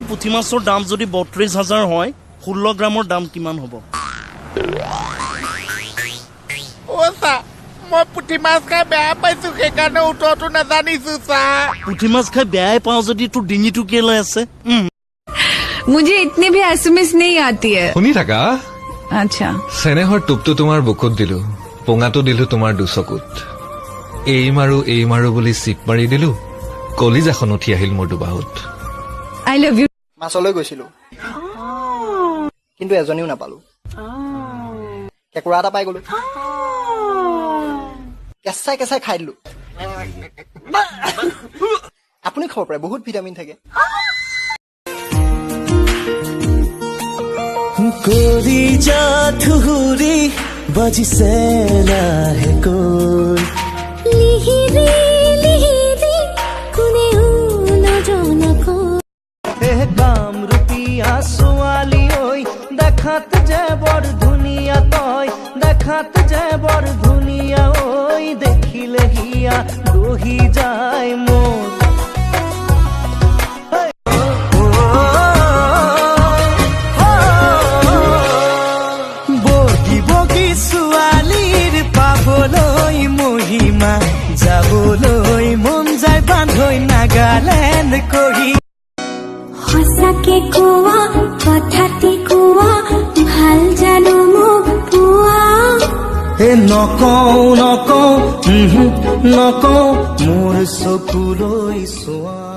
পুঠি মাছৰ দাম যদি 32,000 হয়, 16 গ্ৰামৰ দাম কিমান হ'ব? অ' ছাৰ, মই পুঠি মাছ খাই বেয়া পাইছো, সেইকাৰণে উত্তৰটো নাজানিছো ছাৰ। পুঠি মাছ খাই বেয়াই পাওঁ যদি তোৰ ডিঙিটো কেলৈ আছে? मुझे इतनी भी एसएमएस नहीं आती है। শুনি থাকা। আচ্ছা। চেনেহৰ টোপটো তোমাৰ বুকুত দিলো, পোঙাটো দিলো তোমাৰ দুচকুত। এই মাৰো এই মাৰো বুলি চিপ মাৰি দিলো, কলিজাখন উঠি আহিল মোৰ দুবাহুত। I love you. মাছলৈ গৈছিলো, কিন্তু এজনীও নাপালো। কেঁকুৰা এটা পাই গলো, কেঁচাই কেঁচাই খাই দিলো। আপুনি খাব পাৰে, বহুত ভিটামিন থাকে। কৰি যা থুহুৰি বাজিছে লাহেকৈ, লিহিৰি লিহিৰি কোনেও নজনাকৈ। কামৰূপীয়া ছোৱালী ঐ, দেখাত যে বৰ ধুনীয়া তই, দেখাত যে বৰ ধুনীয়া ঐ, দেখিলে হিয়া দহি যায় মোৰ। বগী বগী ছোৱালীৰ পাবলৈ মহিমা, যাবলৈ মন যায় বান্ধৈ নাগালেণ্ড কৰি। সঁচাকে কোৱা, কথাটি কোৱা, ভাল জানো মোক পোৱা? হে নকওঁ নকওঁ, নকওঁ, মোৰ চকুলৈ চোৱা।